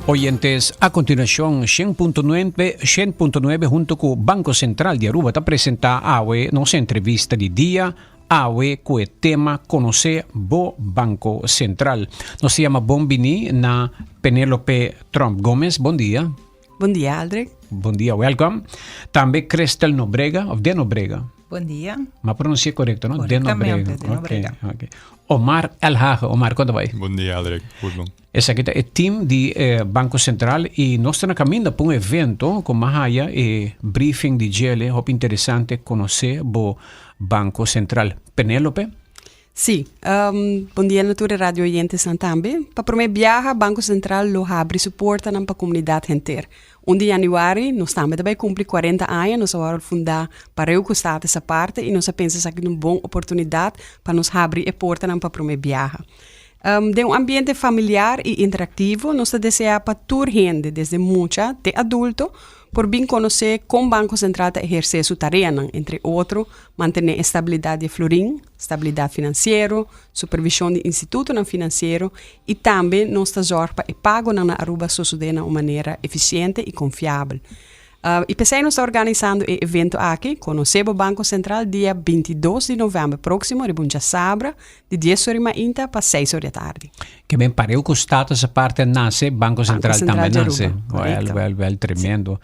Oyentes, a continuacion 100.9, 100.9 hunto cu Banco Central di Aruba ta presenta awe nos entrevista di dia awe cu e tema Conoce bo Banco Central. Nos ta yama bon bini na Penelope Tromp Gomez. Bon dia. Bon dia, Aldrich. Bon dia, welcome. Tambe Cristel Nobrega, of De Nobrega. Bon dia. M'a pronuncia correcto, no? De Nobrega. Correctamente, De Nobrega. Okay, okay. Omar El Hage. Omar, con ta bay? Bon dia, Aldrich. Goed bon. Esaki ta e team di eh, Banco Central y nos ta na caminda pa un evento cu m'a haya e briefing di djele, hopi interesante conoce bo Banco Central. Penelope? Sí, um, bon dia na tur e radio oyentesnan tambe. Pa prome biaha Banco Central lo habri su portanan pa comunidad henter. Un di januari nos tambe ta bay cumpli 40 aña, nos a wòrdu fundá pareu cu Status Aparte y nos a pensa esaki ta un bon oportunidad pa nos habri e portanan pa prome biaha. Um, den un ambiente familiar y interactivo nos ta desea pa tur hende, desde mucha te adulto, por bin conoce con Banco Central ta eherce su tareanan, entre otro, mantene e stabilidad di e florin, stabilidad financiero, supervision di institutonan financiero y tambe nos ta zorg pa e pagonan na Aruba sosode na un manera eficiente y confiabel. Uh, y p'esey nos ta organisando e evento aki, Conoce bo Banco Central, dia 22 di november proximo, riba un djasabra, di 10 ora mainta pa 6 ora di atardi. Ke men pareu ku Status Aparte nase, Banco Central Banco Central tambe di nase. Aruba, Wel, correcto. wel, wel, tremendo.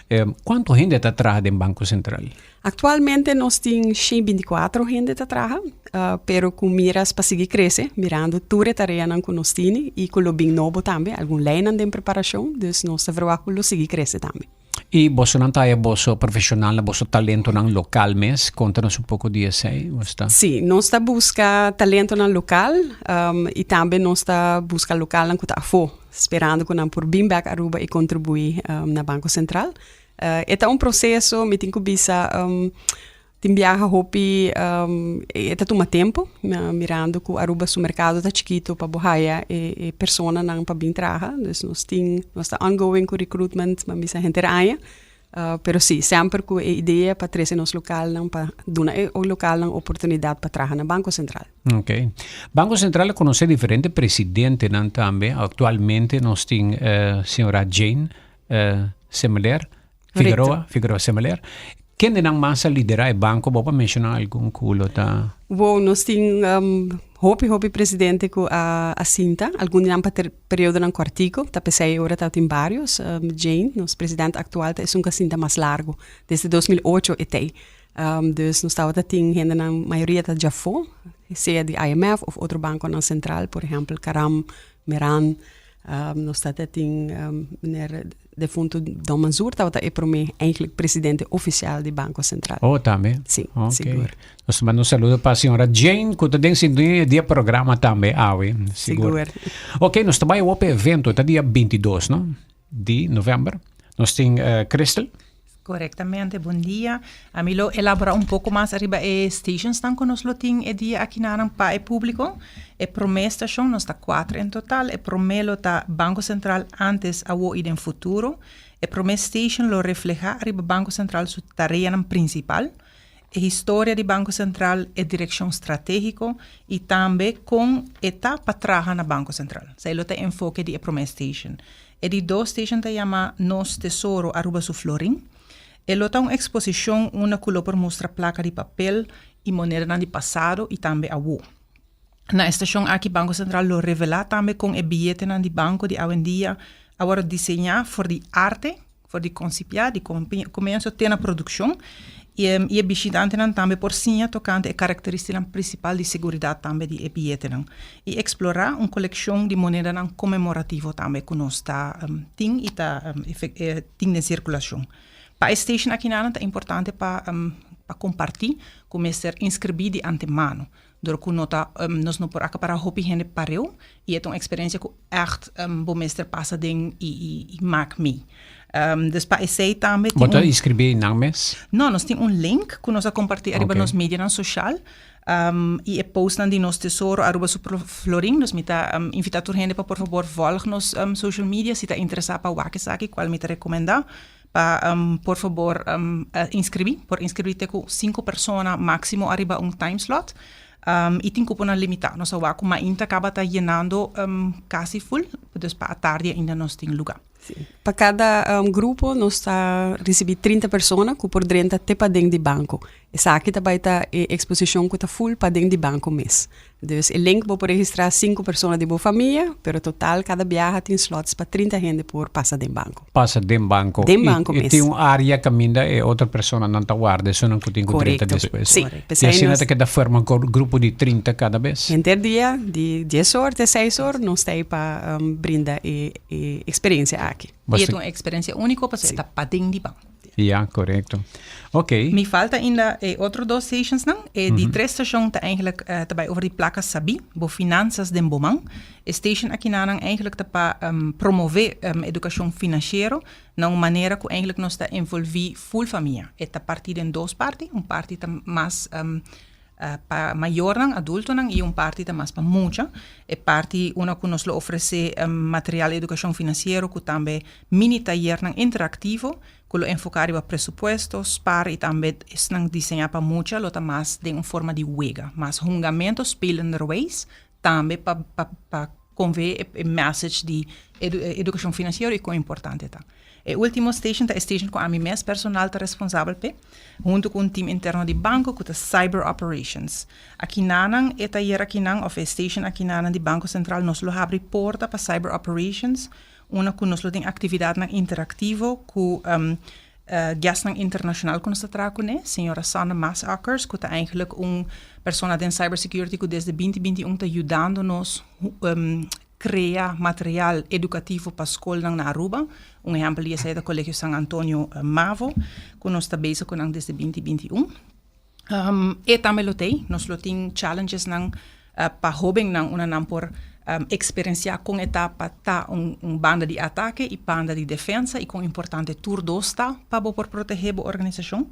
Eh, kuantu hende ta traha den Banco Central? Actualmente nos tin 124 hende ta traha, uh, pero ku miras pa sigui crece, mirando tur e tareanan ku nos tini y ku lo bin nobo tambe, algun leynan den preparacion, dus nos ta verwacht ku lo sigui crece tambe. I bosonan ta haya boso profesionalnan, boso talentonan local mes? Konta nos un poko di esei, bo ta? Sí, nos ta buska talentonan local, um, y tambe nos ta buska localnan ku ta afó, sperando ku nan por bin bek Aruba y contribui um, na Banco Central. E ta un proceso, mi tin ku bisa, um, tin biaha hopi, um, e ta tuma tempo, mirando ku Aruba su mercado ta chikito pa bo haya e, e personanan pa bin traha. Dus nos tin, nos ta ongoing ku recruitment, ban bisa henter aña. Pero sí, semper ku e idea pa trese nos localnan, pa duna e localnan oportunidad pa traha na Banco Central. Ok. Banco Central a conoce diferente presidentenan tambe. Actualmente nos tin eh, señora Jane eh, Semeleer, Figueroa, Figueroa Semeleer. Kendenan mas a lidera e banco? Bo por menciona algun cu lo ta... Wow, nos tin um, hopi, hopi presidente cu a, a sinta. Algun di nan pa ter periodonan cortico. Ta pesey ora ta tin varios. Um, Jane, nos presidente actual, ta esun cu a sinta mas largo. Desde 2008 e tey. Um, dus nos tabata tin hendenan, mayoria ta djafó, sea di IMF of otro banconan central, por ehempel Karam, Meran. Um, nos tabata tin um, meneer defunto Don Manzoor tabata e prome eigenlijk presidente oficial di Banco Central. Oh, tambe? Sí, Ok. sigur. Nos ta manda un saludo pa señora Jane, ku ta den sintonia di e programa tambe awe. Sigur. Sigur. Ok, nos ta bai awor pa e evento, ta dia 22, no? Di november. Nos tin eh, Crystal. Correctamente, bon dia. Ami lo elabora un poco mas ariba e stationsnan cu nos lo tin e dia akinanan pa e publico. E prome station, nos ta cuatro en total, e prome lo ta Banco Central antes, awo y den futuro. E prome station lo refleha ariba Banco Central su tareanan principal, e historia di Banco Central, e direccion strategico y tambe con e ta pa traha na Banco Central. Esey lo ta e enfoke di e prome station. E di dos station ta yama Nos Tesoro Aruba su Florin. E lo ta un exposicion unda cu lo por mustra placa di papel y monedanan di pasado y tambe awo. Na e stacion aki Banco Central lo revela tambe con e biyetenan di banco di awendia a wordo diseña for di arte, for di concipia, di comienzo te na produccion. Y e bishitantenan tambe por siña tocante e caracteristinan principal di seguridad tambe di e biyetenan. Y explora un coleccion di monedanan conmemorativo tambe cu nos ta tin y ta tin den circulacion. Pa e station akinanan ta importante pa pa comparti cu mester inscribi di antemano. Dor cu no ta nos no por acapara hopi hende pareu y e ta un experiencia cu echt bo mester pasa den y y maak mee. Dus pa esey tambe tin Bo ta un. inscribi einan mes? No, nos tin un link cu nos a comparti ariba nos medianan social y e postnan di Nos Tesoro Aruba su Florin. Dus mi ta invita tur hende pa por fabor volg nos social media si ta interesa pa wak esaki cual mi ta recomenda pa por fabor inscribi. Por inscribi te cu cinco persona maximo ariba un time slot. Um, y tin cuponan limita. Nos a wak cu mainta caba ta yenando um, casi full, dus pa atardi ainda nos tin luga. Sí. Pa cada um, grupo nos ta ricibi 30 persona cu por drenta te paden di banco. Esaki ta bay ta e exposicion cu ta full paden di banco mes. Dus e link bo por registra 5 persona di bo famia, pero total cada biaha tin slots pa 30 hende por pasa den banco. Pasa den banco. Den banco y, mes. Y tin un area caminda e otro personanan ta warda, esunnan cu tin cu drenta despues. Sí. Y asina ta keda forma un grupo di 30 cada bes. Henter dia, di 10 or te 6 or, nos ta ey pa um, brinda e, e experiencia aki. Y e ta un experiencia unico pasobra e ta paden di banco. Ja, correcto. Ok. Mi falta ainda e otro dos stationsnan. E di tres station ta eigenlijk uh, ta bay over di placa sabi, bo finanzas den bo man. E station akinanan eigenlijk ta pa um, promove um, educacion financiero na un manera cu eigenlijk nos ta envolvi full famia. E ta parti den dos parti. Un parti ta mas um, uh, pa mayornan, adultonan, y un parti ta mas pa mucha. E parti una cu nos lo ofrece um, material di educacion financiero cu tambe mini tayernan interactivo cu lo enfoca riba presupuesto, spaar y tambe esnan diseña pa mucha lo ta mas den un forma di wega, mas hungamento spelenderwijs tambe pa pa pa convey e, e message di edu, educacion financiero y con importante ta. E ultimo station ta e station cu ami mes personal ta responsabel p'e, hunto cu un team interno di banco cu ta Cyber Operations. Akinanan, e tayer akinan of e station akinanan di Banco Central nos lo habri porta pa Cyber Operations, unda cu nos lo tin actividadnan interactivo cu um, uh, guestnan internacional cu nos ta traha cune, señora Sanne Maasakkers, cu ta eigenlijk un persona den cybersecurity cu desde 2021 ta yudando nos um, crea material educativo pa scolnan na Aruba. Un ehempel di esey ta Colegio San Antonio uh, Mavo, cu nos ta bezig cu nan desde 2021. Um, e tambe lo tey, nos lo tin challenges nan uh, pa hobennan unda nan por um, experiencia con e ta pa ta un, un banda di atake y banda di defensa y con importante tur dos ta pa bo por protege bo organisacion.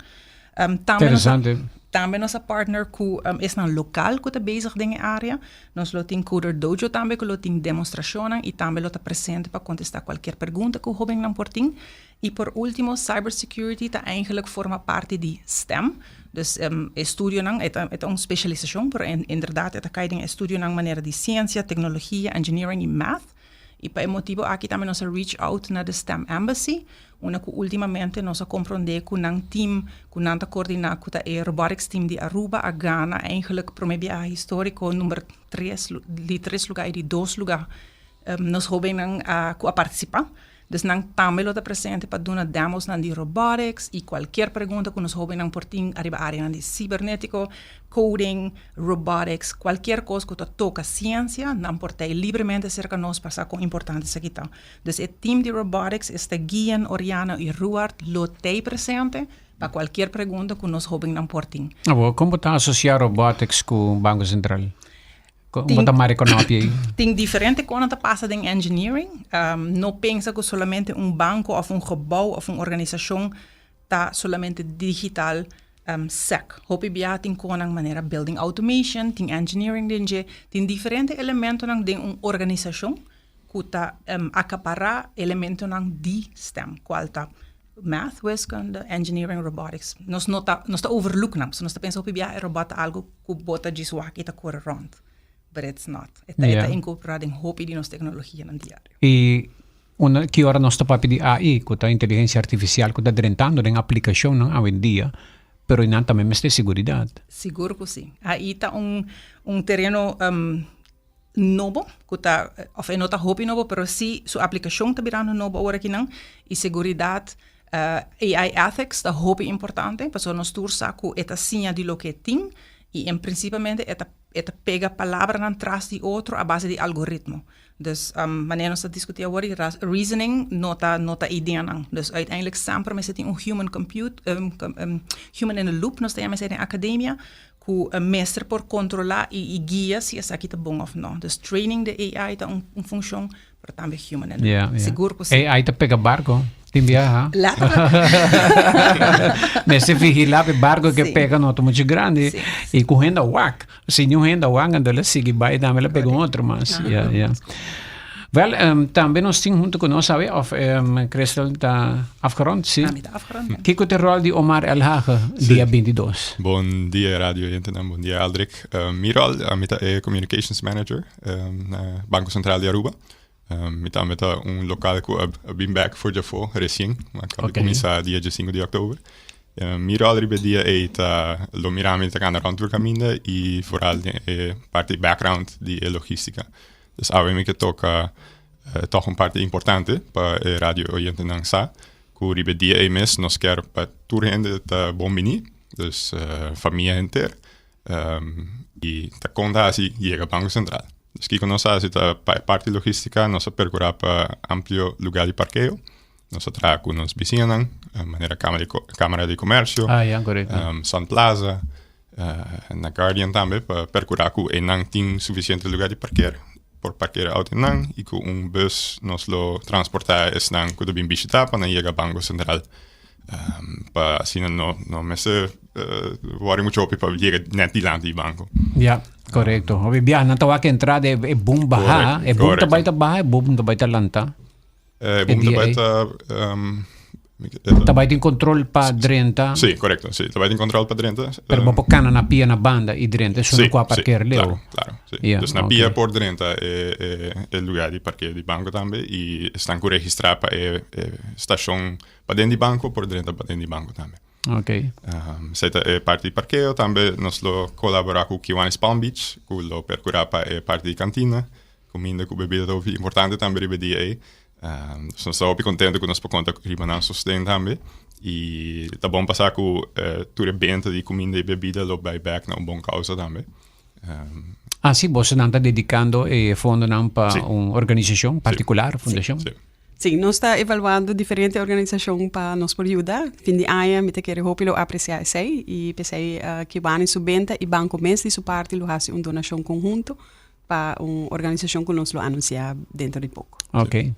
Um, tambe nos a, Interesante. tambe nos a partner cu um, esnan local cu ta bezig den e area. Nos lo tin Coder Dojo tambe cu lo tin demostracionnan y tambe lo ta presente pa contesta cualkier pregunta cu hobennan por tin. Y por ultimo, cybersecurity ta eigenlijk forma parti di STEM. Dus um, estudionan, e ta, e ta un specialisacion, pero en, inderdaad e ta cay den estudionan manera di ciencia, tecnologia, engineering y math. Y pa e motibo aki tambe nos a reach out na de STEM Embassy, unda cu ultimamente nos a compronde cu nan team, cu nan ta coordina, cu ta e robotics team di Aruba, a gana eigenlijk prome biaha historico number 3, di tres lugar y di dos lugar. Um, nos hobennan a, cu a participa. Dus nan tambe lo ta presente pa duna demosnan di robotics y cualkier pregunta cu nos hobennan por tin ariba areanan di cibernetico, coding, robotics, cualkier cos cu ta toca ciencia, nan por ta libremente cerca nos pa sa con importante esaki ta. Dus e team di robotics esta Guian, Oriana y Ruard lo t'ey presente pa cualkier pregunta cu nos hobennan por tin. Abo, con bo ta asocia robotics cu Banco Central? Con bo ta mari conopi ey? Tin diferente cosnan ta pasa den engineering. Um, no pensa cu solamente un banco of un gebouw of un organisacion ta solamente digital um, sec. Hopi biaha tin conan manera building automation, tin engineering den dje, tin diferente elementonan den un organisacion cu ta um, acapara elementonan di STEM, cual ta math, wiskunde, engineering, robotics. Nos no ta, nos ta overlook nan, so nos ta pensa hopi biaha e robot ta algo cu bo ta djis wak y ta core rond. But it's not. E ta, e ta incorpora den hopi di nos tecnologianan diario. Y unda ki ora nos ta papia di AI, cu ta inteligencia artificial cu ta drentando den aplicacionnan awendia, pero nan tambe mester seguridad. Sigur cu si. AI ta un, un tereno um, nobo, cu ta, of e no ta hopi nobo, pero si su aplicacion ta birando nobo awor akinan, y seguridad, uh, AI ethics ta hopi importante, pasobra nos tur sa cu e ta siña di loke e tin, y en principalmente e ta, e ta pega palabranan tras di otro a base di algoritmo. Dus, um, manera nos ta discuti awor, y reasoning no ta, no ta ideanan. Dus uiteindelijk semper mester tin un human compute, um, um, human in the loop, nos ta yama esei den academia, Cu e mester por controla y y guia si esaki ta bon of no. Dus training de AI ta un un funcion, pero tambe human in the Yeah, yeah. Sigur cu si. AI ta pega barco, tin biaha. Letterlijk. Mester vigila p'e barco ke Sí. pega no ta mucho grandi. Sí, Y cu hende a wak. Si niun hende a wak, anto el a sigui bai tambe el a pega un otro mas. Yeah, yeah. Wel, um, tambe nos tin hunto cu nos awe, of um, Crystal ta afgerond, si? Ah, mi ta afgerond, ja. Kiko te rol di Omar El Hage Sí. dia 22? Bon dia radio oyentenan, bon dia Aldrich. Uh, mi rol, uh, mi ta e communications manager um, na Banco Central di Aruba. Um, mi tambe ta un local cu a, a bin back for djafo recien, maar acaba di Ok. cuminsa dia 15 di october. Uh, mi rol riba e dia ei ta lo mira mi ta cana rond tur caminda y vooral den e parti background di e logistica. Dus awe mi ke toka tòg un parti importante pa e radio oyentenan sa ku riba e dia ei mes nos kier pa tur hende ta bon bini, dus famia henter i ta kon ta hasi yega Banko Sentral. Dus kiko nos a hasi ta pa e parti logistica nos a perkura pa amplio luga di parkeo, nos a traha ku nos bisiñanan manera Kamara di Komersio, Sun Plaza, Na Guardian tambe pa percura cu eynan tin suficiente lugar di parkeer. Por parkeer auto eynan y cu un bus nos lo transporta esnan cu ta bin bishita pa nan yega Banco Central. Pa asina no no mester worry mucho hopi pa yega net dilanti di banco. Ja, correcto. Hopi biaha nan ta wak entrada e boom baha, e boom ta bai ta baha, e boom ta bai ta lanta. E boom ta bai ta... Ta bai tin control pa drenta. Sí, correcto. Sí, ta bai tin control pa drenta. Pero bo por cana na pia na banda y drenta. Eso no cua parkeer leu. Claro, claro. Sí. Yeah, dus na pia por drenta e, e, e lugar di parkeer di banco tambe y esnan cu registra pa e, e stacion paden di banco por drenta paden di banco tambe. Ok. Um, esei ta e parti di parkeo. Tambe nos lo colabora cu Kiwanis Palm Beach, cu lo percura pa e parti di cantina. Kuminda ku bebida ta hopi importante tambe riba e dia ei. Dus nos ta hopi kontento ku nos por konta riba nan sosten tambe. I ta bon pa sa ku tur e benta di kuminda i bebida lo bai bèk na un bon kousa tambe. Ah, si, bosonan ta dedikando e fondonan pa un organisashon partikular, fundashon? Si. Sí, nos ta evaluando diferente organisashon pa nos por yuda. Fin di aña mi ta kere hopi lo apresiá esei i p'esei Kiwani su benta i banko mes di su parti lo hasi un donashon konhunto pa un organisacion cu nos lo anuncia dentro di poco. Ok.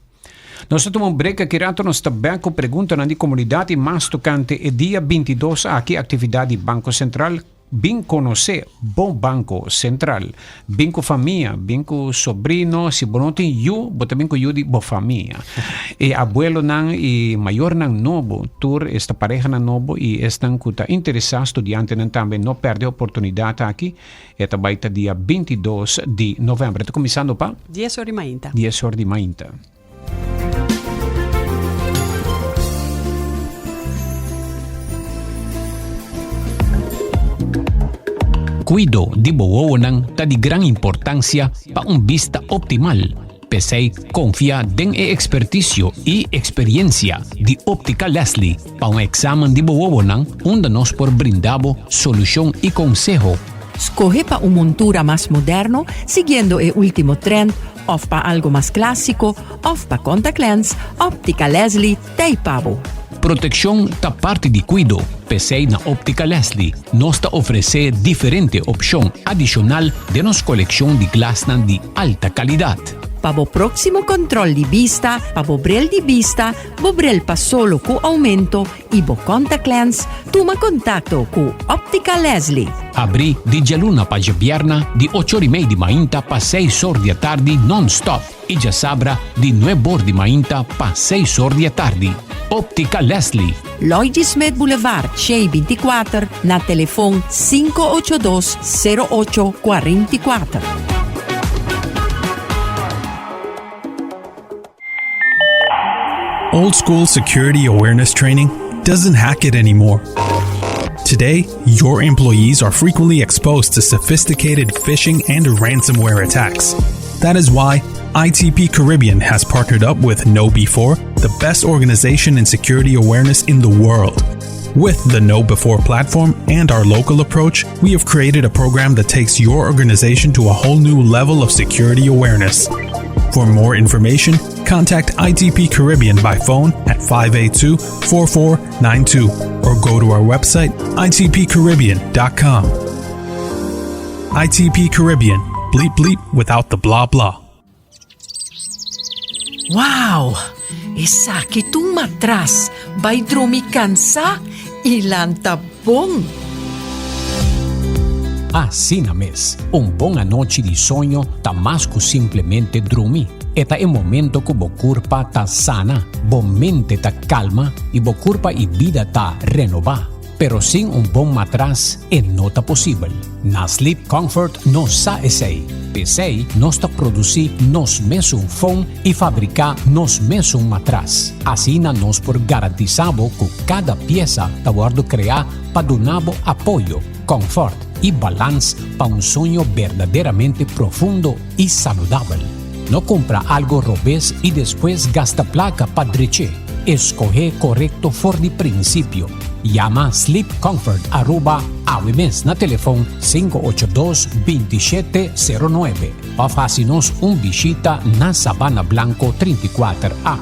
Nos ta tuma un break aki rato, nos ta bek cu preguntanan di comunidad y mas tocante e dia 22 aki actividad di Banco Central. Bin conoce bo Banco Central. Bin cu famia, bin cu sobrino, si bo no tin yu, bo ta bin cu yu di bo famia. E abuelonan y mayornan nobo, tur esta parehanan nobo y esnan cu ta interesa, studiantenan tambe, no perde oportunidad aki. E ta bai ta dia 22 di november. E ta kuminsando pa? Dies or di mainta. Dies or di mainta. Kuido di bo wowonan ta di gran importansia pa un bista optimal. P'esei konfia den e ekspertisio i eksperiensia di Optica Leslie pa un eksamen di bo wowonan unda nos por brinda bo solushon i konseho. Skohe pa un montura mas moderno siguiendo e ultimo trend of pa algo mas klasiko of pa contact lens, Optica Leslie t'ei pa bo. Protekshon ta parti di kuido, p'esei na Optica Leslie nos ta ofresé diferente opshon adishonal den nos kolekshon di glasnan di alta kalidat. Pa bo próksimo kòntròl di bista, pa bo bril di bista, bo bril pa solo ku oumento i bo contact lens, tuma kontakto ku Optica Leslie. Abrí di djaluna pa djabièrna di ocho or i mei di mainta pa seis or di atardi nòn-stòp. I djasabra di nuebor di mainta pa seis or di atardi. Optica Leslie. Lloyd G. Smith Boulevard, Shei 24, na telefon 582 08 44. Old school security awareness training doesn't hack it anymore. Today, your employees are frequently exposed to sophisticated phishing and ransomware attacks. That is why ITP Caribbean has partnered up with KnowBe4, the best organization in security awareness in the world. With the KnowBe4 platform and our local approach, we have created a program that takes your organization to a whole new level of security awareness. For more information, contact ITP Caribbean by phone at 582 4492 or go to our website itpcaribbean.com. ITP Caribbean, bleep bleep without the blah blah. Wow! Esaki ta un matras. Bai drumi kansa i lanta bon. Asina mes, un bon anochi di soño ta mas ku simplemente drumi. E ta e momento ku bo kurpa ta sana, bo mente ta kalma i bo kurpa i bida ta renobá. Pero sin un bon matras e no ta posibel. Na Sleep Comfort nos sa esei. P'esei nos ta produsí nos mesun foam i fabriká nos mesun matras. Asina nos por garantisá bo ku kada piesa ta wòrdu kreá pa duna bo apoyo, kòmfòrt i balans pa un soño berdaderamente profundo i saludabel. No kumpra algo robes i despues gasta plaka pa drech'é. Eskohé korekto for di prinsipio. Yama Sleep Comfort Aruba awe mes na telefon 582 2709 òf hasi nos un bishita na Sabana Blanco 34 A.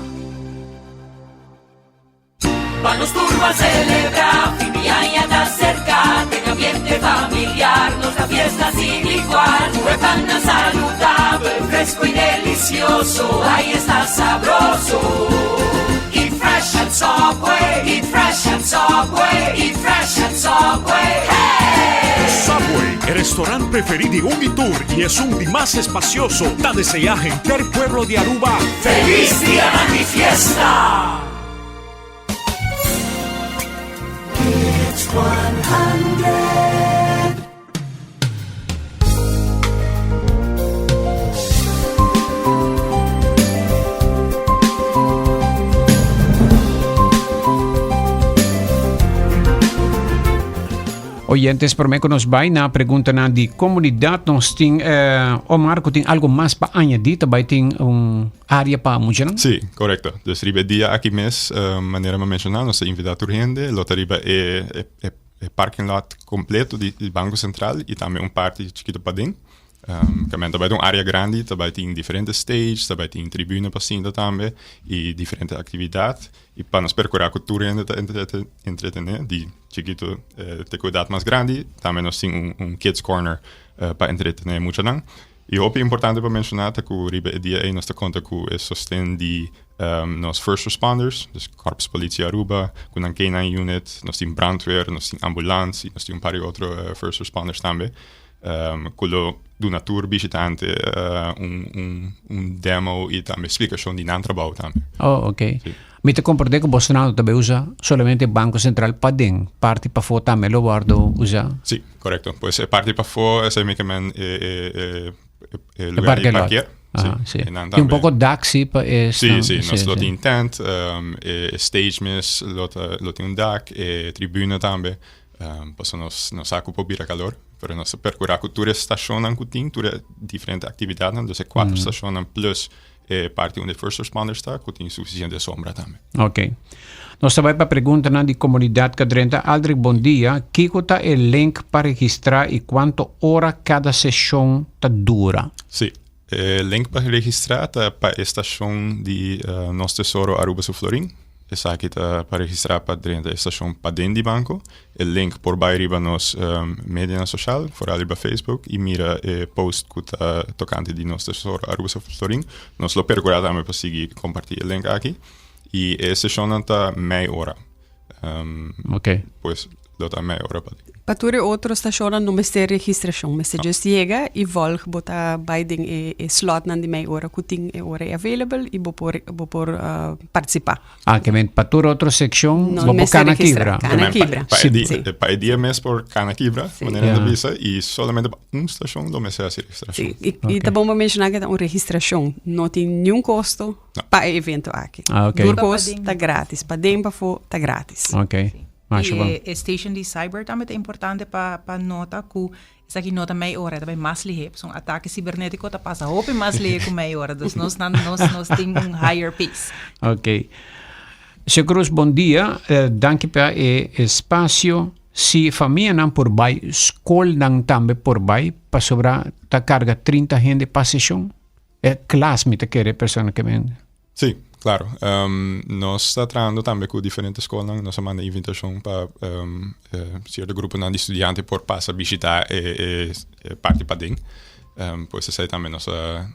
Pa nos tur ban celebra, fin di aña ta cerca, den ambiente familiar, nos ta fiesta sin igual. Cu e pannan saludabel, fresco y delicioso, ay esta sabroso. Eat fresh at Subway, eat fresh at Subway, eat fresh at Subway, hey! Subway, e restaurant preferi di un y tur y esun di mas espacioso, ta desea henter pueblo di Aruba Feliz Dianan di Fiesta! Hits 100. Oyentes, promé ku nos bai na preguntanan di komunidat, nos tin eh, Omar ku tin algo mas pa añadí, ta bai tin un área pa muchanan? Sí, korekto. Dus riba e dia aki mes, manera mi a menshoná, nos ta invitá tur hende, lo ta riba e e e parking lot kompleto di di Banko Sentral i tambe un parti chikito paden. Kamen ta bai ta un área grandi, ta bai tin diferente stage, ta bai tin tribuna pa sinta tambe i diferente aktividat. I pa nos perkurá ku tur hende ta entretené, di chikito te ku edat mas grandi, tambe nos tin un un kids corner pa entretené muchanan. I hopi importante pa menshoná ta ku riba e dia ei nos ta konta ku e sosten di nos first responders, dus Korps Politie Aruba, ku nan K-nine unit, nos tin brandweer, nos tin ambulans i nos tin un par di otro first responders tambe, ku lo duna tur bishitante un un demo i tambe splikashon di nan trabou tambe. Oh, ok. Mi ta komprendé ku bosonan ta bai usa solamente Banko Sentral paden, parti pafó tambe lo wòrdu usá? Sí. Correcto. Pues e parti pafó esei mi ke men e e e e lugar di parkeer. Ah, sí. sí. Tin un poco dak sí pa e Sí, sí, nos lo tin tent, um, e stage mes lo ta, lo tin un dak, e tribuna tambe. Um, paso nos nos sa ku por bira calor, pero nos ta percura ku tur e stacionnan ku tin, tur e diferente actividadnan, dus e cuatro mm. stacionnan plus E parti unda e first responders ta ku tin sufisiente sombra tambe. Ok. Nos ta bai pa preguntanan di komunidat ku a drenta. Aldrich, bon dia. Kiko ta e link pa registrá i kuantu ora kada seshon ta dura? Sí. E link pa registrá ta pa e stashon di Nos Tesoro Aruba Su Florin. Esaki ta pa registrá pa drenta e stashon paden di banko. E link por bai riba nos medianan soshal, foral riba Facebook, i mira e post ku ta tokante di nos Tesoro Aruba Su Florin. Nos lo perkurá tambe pa sigui kompartí e link aki. I e seshonnan ta mei ora. Ok. Pues lo ta mei ora pa di. Pa tur e otro stashonnan no mester registrashon, mester just yega i volg bo ta bai den e e slotnan di mei ora ku tin e ora ei available i bo por bo por partisipá. Ah, ke men pa tur otro sekshon No bo por mester kana registrá, kibra. kana kibra. Pa e di Sí. pa e dia mes por kana kibra, manera nan ta Ja. bisa, i solamente pa un stashon lo mester hasi registrashon. Sí, i i ta bon pa menshoná ku e ta un registrashon, no tin niun kosto pa e evento aki. Ah, ok. Tur kos ta gratis, paden pafó ta gratis. Ok. Masha bon. E station di cyber tambe ta importante pa pa nota ku esaki no ta mei ora, e ta bai mas lihé. Pasobra un atake sibernetiko ta pasa hopi mas lihé ku mei ora. Dus nos nan nos nos tin un higher pace. Ok. Señor Cruz, bon dia. Danki pa e espasio. Si famianan por bai, skolnan tambe por bai, pasobra ta karga 30 hende pa seshon. E klas mi ta kere persona ke men. Sí, claro. Nos ta trahando tambe ku diferente skolnan. Nos a manda invitashon pa sierto gruponan di studiante por pasa bishitá e parti paden. Pues esei tambe nos a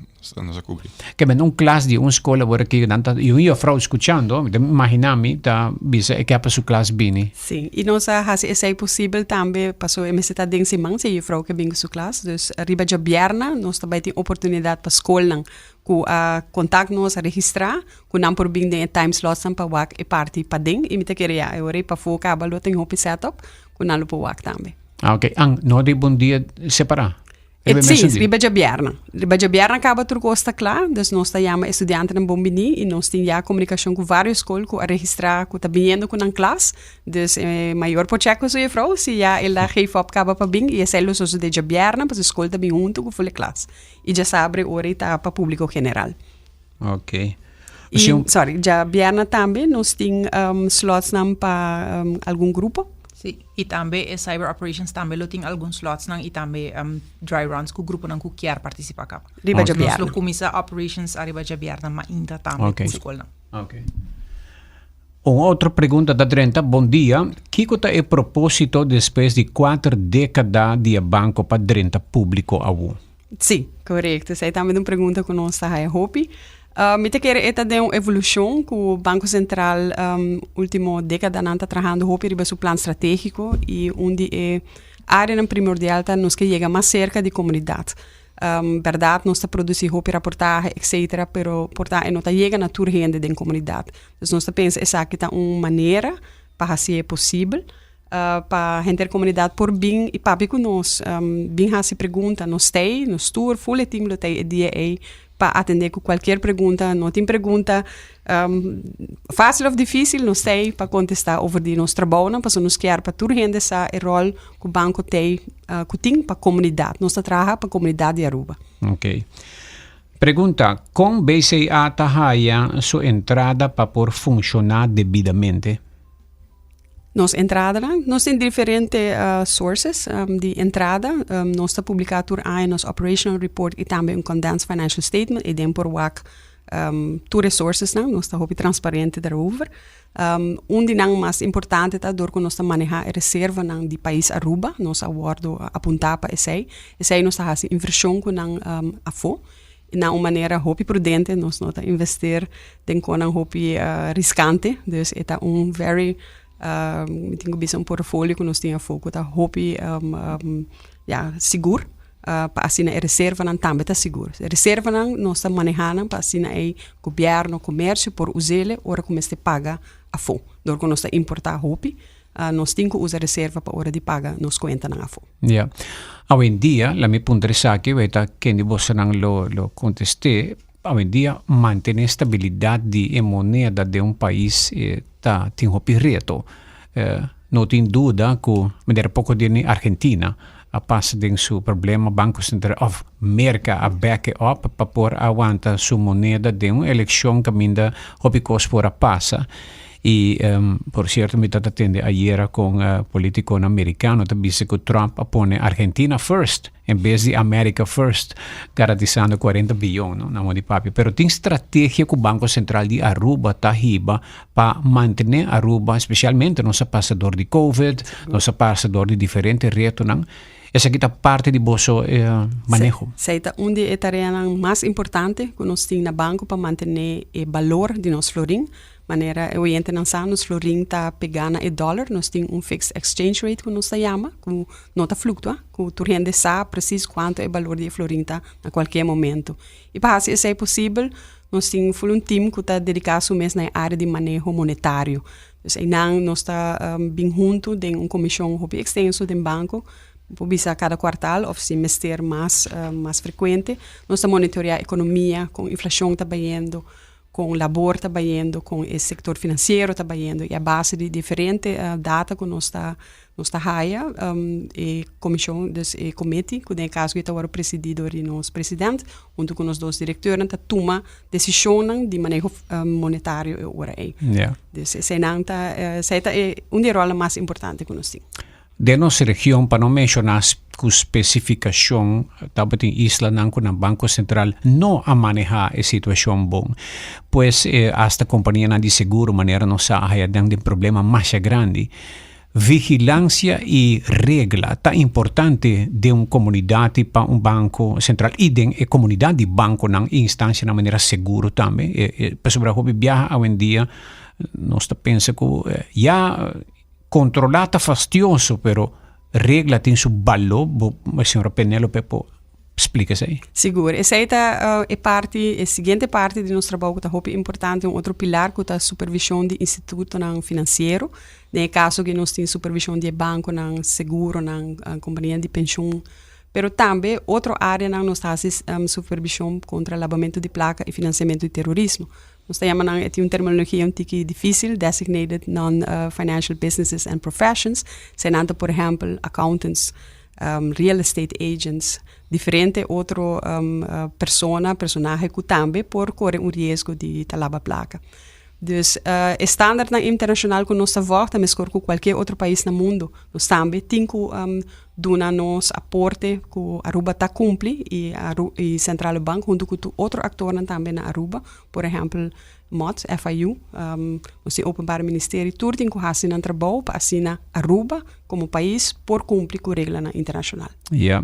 nos a kubri. Ke men un klas di un skol awor aki nan ta y un juffrouw skuchando, mi ta imagina mi ta bisa e ke pa su klas bini. Sí, y nos a hasi esei posibel tambe paso e mester ta den siman si e juffrouw ke bin ku su klas. Dus riba djabièrnè nos ta bai tin oportunidat pa skolnan ku a kontak nos, a registrá, ku nan por bin den e time slotsnan pa wak e parti paden y mi ta kere ya e ora ei pafó kaba lo tin hopi setup ku nan lo por wak tambe. Ah ok, an no riba un dia separá? Riba e Sí, mesun dia? riba djabièrnè. Riba djabièrnè kaba tur kos ta kla, dus nos ta yama e studiantenan bon biní i nos tin ya komunikashon ku vários skol ku a registrá ku ta biniendo ku nan klas. Dus e mayor por chèk ku su jefrou si ya el a geef op kaba pa bin i esei lo sosodé djabièrnè pasobra e skol ta bin huntu ku ful e klas. I djasabre ora ei ta pa públiko general. Ok. I, sorry, djabièrnè tambe nos tin slotsnan pa algun grupo. Sí, i tambe e cyber operations tambe lo tin algun slotsnan i tambe dry runs ku gruponan ku kier partisipá kaba. Riba djabièrnè. Nos lo kuminsá operations ariba djabièrnè mainta tambe ku skolnan. Ok. Un otro pregunta ta drenta, Bon dia, kiko ta e propósito despues di kuater dékada di e banko pa drenta públiko awo? Sí, korekto. Esei tambe ta un pregunta ku nos ta haya hopi. Mi ta kere e ta den un evolushon ku Banko Sentral último dékadanan ta trahando hopi riba su plan stratégiko i un di e áreanan primordial ta nos ke yega mas serka di komunidat. Bèrdat nos ta produsí hopi raportahe etcetera, pero por ta e no ta yega na tur hende den komunidat. Dus nos ta pensa esaki ta un manera pa hasié posibel. Pa henter komunidat por bin i papia ku nos, bin hasi pregunta. Nos t'ei, nos tur, ful e tim lo t'ei e dia ei pa atendé ku kualkier pregunta. No tin pregunta fásil òf difísil, nos t'ei pa kontestá over di nos trabounan, pasobra nos kier pa tur hende sa e ròl ku banko t'ei, ku tin pa komunidat. Nos ta traha pa komunidat di Aruba. Oké. Pregunta, Kon BCA ta haya su entrada pa por funshoná debidamente? Nos entradanan, nos tin diferente sources di entrada. Nos ta publica tur aña nos operational report y tambe un condensed financial statement y den por wak tur e sourcesnan. Nos ta hopi transparente daarover. Un di nan mas importante ta dor cu nos ta maneha e reservanan di pais Aruba. Nos a wordo apunta pa esey. Esey nos ta haci inversion cu nan afo. Na un manera hopi prudente, nos no ta investeer den konan hopi riskante, dus e ta un very, mi tin ku bisa un portofolio ku nos tin afó ku ta hopi ya sigur, pa asina e reservanan tambe ta sigur. E reservanan nos ta manehá nan pa asina ei gobièrnu, komersio por us'el ora ku mester paga afó. Dor ku nos ta importá hopi, Nos tin ku usa reserva pa ora di paga nos kuentanan afó. Ya. Awendia, la mi puntra esaki, wei ta ken di bosonan lo lo kontest'é, awendia mantené stabilidat di e moneda den un pais ta tin hopi reto. No tin duda ku manera poko di ni Argentina a pasa den su problema, Banko Sentral òf Merka a back e op pa por a wanta su moneda den un elekshon kaminda hopi kos por a pasa. Y por cierto mi tata tende ayera con politiconan mericano ta bisa cu Trump a pone Argentina first en bes di America first garantisando 40 billion no na modo di papia. Pero tin strategia cu Banco Central di Aruba ta hiba pa mantene Aruba especialmente nos a pasa door di Covid, nos a pasa door di diferente retonan. Esaki ta parti di boso maneho. Esei ta un di e tareanan mas importante cu nos tin na banco pa mantene e balor di nos florin. Manera e oyentenan sa, nos florin ta pegá na e dòler. Nos tin un fixed exchange rate ku nos ta yama, ku no ta fluktua, ku tur hende sa presis kuantu e balor di e florin ta na kualke momentu. I pa hasi esei posibel, nos tin ful un tim ku ta dediká su mes na e área di maneho monetario. Dus einan nos ta bin huntu den un komishon hopi ekstenso den banko, por bisa kada kuartal òf si mester mas mas frekuente. Nos ta monitoreá ekonomia, kon inflashon ta bayendo, kon labor ta bayendo, kon e sektor finansiero ta bayendo i a base di diferente data ku nos ta nos ta haya e komishon dus e komiti ku den e kaso aki ta wòrdu presidí dor di nos president huntu ku nos dos direktornan ta tuma desishonnan di maneho monetario e ora ei. Dus eseinan ta esei ta e un di e ròlnan mas importante ku nos tin. Den nos region, pa no menshoná ku spesifikashon, tabatin islanan ku nan Banko Sentral no a manehá e situashon bon. Pues, asta kompanianan di seguro manera nos sa a haya den den problema masha grandi. Vigilancia y regla ta importante den un comunidad y pa un banco central y den e comunidad di banconan y instancianan manera seguro tambe. Pasobra hopi biaha awendia nos ta pensa cu ya controla ta fastioso pero regla tin su balor, bo señora Penelope por Splika esei. Sigur. Esei ta e parti, e siguiente parti di nos trabou ku ta hopi importante, un otro pilar ku ta supervishon di institutonan finansiero. Den e kaso aki nos tin supervishon di e bankonan, seguronan, kompanianan di penshun, pero tambe otro areanan nos ta hasi supervishon kontra labamentu di plaka i finansiamentu di terorismo. Nos ta yama nan, e tin un terminologia un tiki difísil, designated non-financial businesses and professions. Eseinan ta por ehèmpel accountants, real estate agents, diferente otro persona, personahe ku tambe por kore un riesgo di ta laba plaka. Dus e standaardnan internashonal ku nos ta vòg ta meskor ku kualke otro pais na mundu. Nos tambe tin ku duna nos aporte ku Aruba ta kumpli i i Centrale Bank huntu ku tur otro aktornan tambe na Aruba, por ehèmpel MOT, FIU, nos tin Openbare Ministerie, tur tin ku hasi nan trabou pa asina Aruba komo pais por kumpli ku reglanan internashonal. Ya.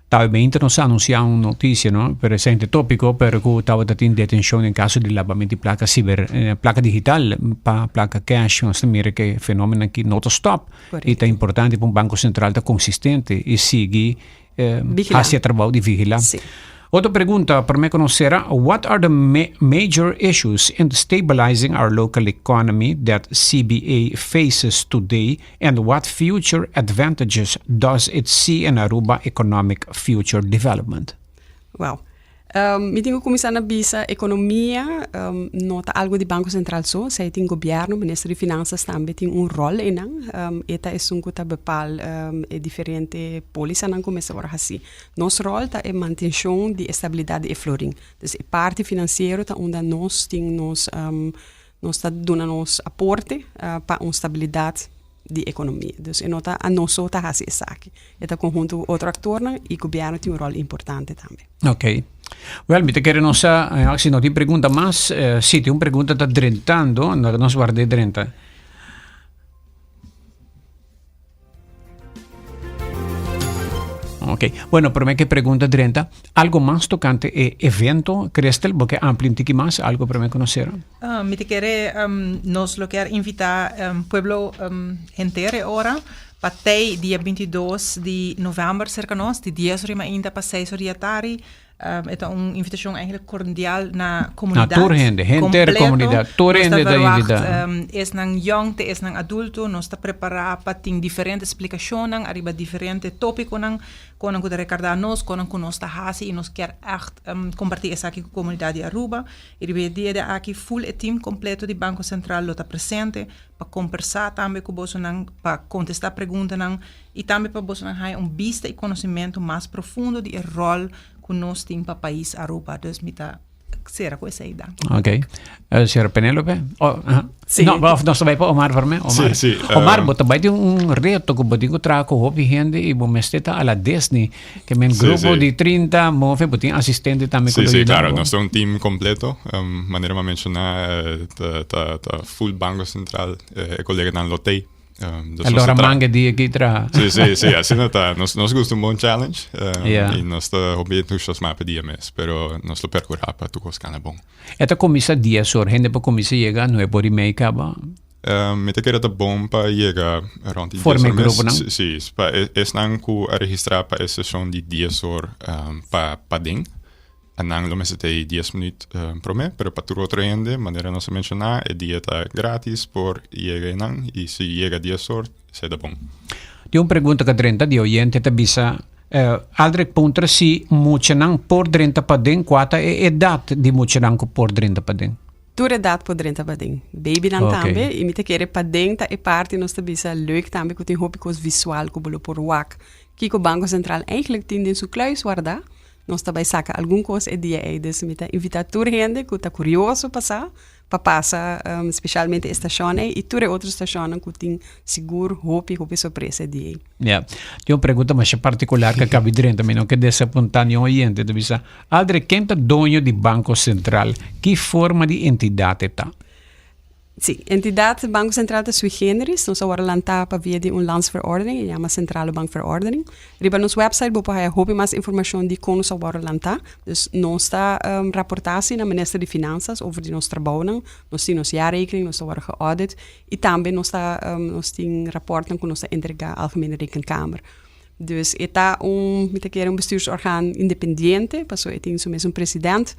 Tabamente nos a anunsiá un notisia, no? Pero esei ta tópiko, pero ku tabata tin detenshon den kaso di labamentu di plaka siber, plaka digital pa plaka cash. Nos ta mira ku e fenómeno aki no ta stòp. I ta importante pa un Banko Sentral ta konsistente i sigui hasi e trabou di vigilá. Otro pregunta promé ku nos sera, What are the major issues in stabilizing our local economy that CBA faces today and what future advantages does it see in Aruba economic future development? Well, Mi tin ku kuminsá na bisa ekonomia no ta algu di Banko Sentral so, esei tin gobièrnu, Minister di Finansas tambe tin un ròl einan. E ta esun ku ta bepal e diferente pólisanan ku mester wòrdu hasí. Nos ròl ta e mantenshon di e stabilidat di e florin. Dus e parti finansiero ta unda nos tin nos nos ta duna nos aporte pa un stabilidat di ekonomia. Dus e no ta a nos so ta hasi esaki. E ta konhunto ku otro aktornan i gobièrnu tin un ròl importante tambe. Ok. Wèl, mi ta kere nos sa, si no tin pregunta mas, si tin un pregunta ta drentando, nos ward'é drenta. Ok, bueno, promé ke pregunta drenta, algo mas tokante e evento, Christel, bo ke amplia un tiki mas, algo promé ku nos sera? Uh, mi te kere um, nos lo kier invita um, pueblo um, henter e ora pa tei dia 22 di november cerca nos, di 10 ora mainta pa 6 ora di atari. Um, e ta un invitacion eigenlijk cordial na comunidad. Na tur hende, henter comunidad, tur hende ta invita. Um, esnan jong te esnan adulto, nos ta prepara pa tin diferente explicacionnan ariba diferente topiconan, konan ku ta recarda nos, konan ku nos ta hasi y nos kier echt um, comparti esaki ku comunidad di Aruba. Y riba e dia de aki full e team completo di Banco Central lo ta presente pa combersa tambe ku bosonan, pa contesta preguntanan I tambe pa bosonan haña un bista i konosementu mas profundo di e ròl ku nos tin pa pais Aruba. Dus mi ta sera ku esei, danki. Ok. Señora Penelope? Oh, aha. Sí. No, of nos ta bai pa Omar for me? Omar. Sí, sí, Omar, bo ta bai tin un reto ku bo tin ku traha ku hopi hende i bo mester ta a la Disney. Ke men Sí, grupo sí. di 30 mofe, bo tin asistente tambe ku Sí, lo sí, yuda claro. bo. Nos ta un team completo. Manera mi a menciona, ta, ta, ta full Banco Central, e coleganan lo tei. Um, dus Allora manga di aki traha. Sí, sí, sí, asina ta. Nos, nos gusta un bon challenge. Um, yeah. Y nos ta hopi entusiasma pa dia mes, pero nos lo percura pa tu cos cana bon. E ta comienza 10 or, hende pa comienza llega 9 or y media caba. Um, mi ta kere ta bon pa llega rond die Forma 10 or mes. grupo, no? Sí, sí, pa esnan ku a registra pa e sesión di 10 or um, pa pa den. A nan lo mester ta ei dies minuut promé, pero pa tur otro hende, manera nos a menshoná, e dia ta grátis por yega einan i si yega dies or, esei ta bon. Tin un pregunta ku a drenta di oyente ta bisa, Aldrich puntra si muchanan por drenta paden, kua ta e edat di muchanan ku por drenta paden? Tur edat por drenta paden. Babynan Ok. tambe i mi ta kere paden ta e parti nos ta bisa leuk tambe ku tin hopi kos visual ku bo lo por wak. Kiko Banko Sentral eigenlijk tin den su kluis wardá Nos ta bai saka algun kos e dia ei, dus mi ta invitá tur hende ku ta kurioso pa sa, pa pasa spesialmente e stashon ei i tur e otro stashonnan ku tin sigur hopi hopi sorpresa e dia ei. Ya. Tin un pregunta masha partikular ku a kabi drenta, mi no ke desapuntá niun oyente, ta bisa, Aldrich, ken ta doño di Banko Sentral? Ki forma di entidat e ta? Sí, entidat Banko Sentral ta sui generis. Nos a wòrdu lantá pa via di un landsverordening, e yama Centrale Bankverordening. Riba nos website bo por haya hopi mas informashon di kon nos a wòrdu lantá. Dus nos ta raportá si na Minister di Finansas over di nos trabounan. Nos tin nos jaarrekening, nos ta wòrdu geaudit i tambe nos ta nos tin rapòrtnan ku nos ta entregá Algemene Rekenkamer. Dus e ta un, mi ta kere un bestuursorgaan independiente, pasobra e tin su mes un president.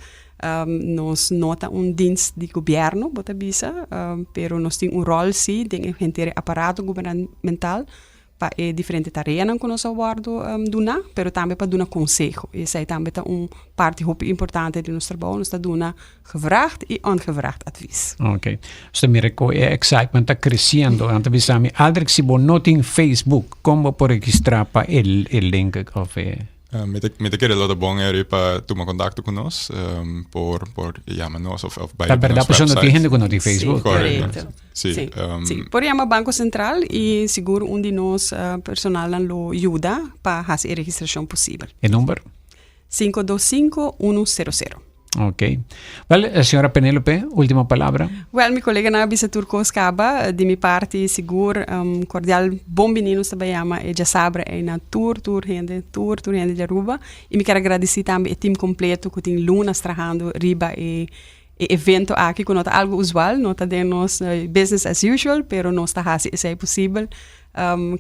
Nos no ta un dienst di gobierno, bo ta bisa, pero nos tin un rol si den e henter e aparato gubernamental pa e diferente tareanan ku nos a wòrdu duna, pero tambe pa duna konseho. I esei tambe ta un parti hopi importante di nos trabou, nos ta duna gevraagd i ongevraagd advies. Ok. Nos ta mira ku e excitement ta creciendo. Nan ta bisa mi, Aldrich, si bo no tin Facebook, kon bo por registra pa e e link of e... Mi ta mi ta kere lo ta bon eri pa tuma kontakto ku nos, por por yama nos of of bai Ta riba berdad nos pasobra no tin website. hende ku no tin Facebook. Sí, Correcto. correcto. Sí, Sí, sí. Por yama Banko Sentral i sigur un di nos personalnan lo yuda pa hasi e registrashon posibel. E number? 525 100. Ok. Wel, eh, señora Penelope, última palabra. Wel, mi coleganan a bisa tur cos caba. Di mi parti, sigur, um, cordial bon bini nos ta bay yama e djasabra ei na tur, tur hende, tur, tur hende di Aruba. Y mi kier a gradici tambe e team completo cu tin lunas trahando riba e e evento aki cu no ta algo usual, no ta den nos business as usual, pero nos ta haci esey posibel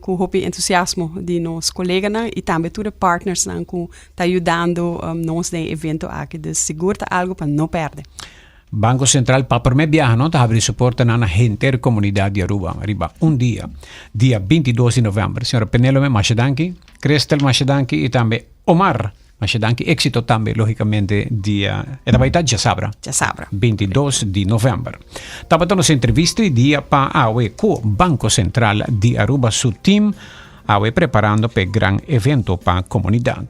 cu hopi entusiasmo di nos coleganan y tambe tur e partnersnan cu ta yudando nos den e evento aki. Dus sigur ta algo pa no perde. Banco Central pa prome biaha no ta habri su portanan na henter comunidad di Aruba riba un dia, dia 22 di november. Señora Penelome, masha danki. Christel, masha danki y tambe Omar. Masha danki, éxito tambe lógicamente dia, e ta bai ta djasabra. Djasabra. 22 di november. Tabata nos entrevista di dia pa awe ku Banco Central di Aruba su team awe preparando p'e gran evento pa comunidad.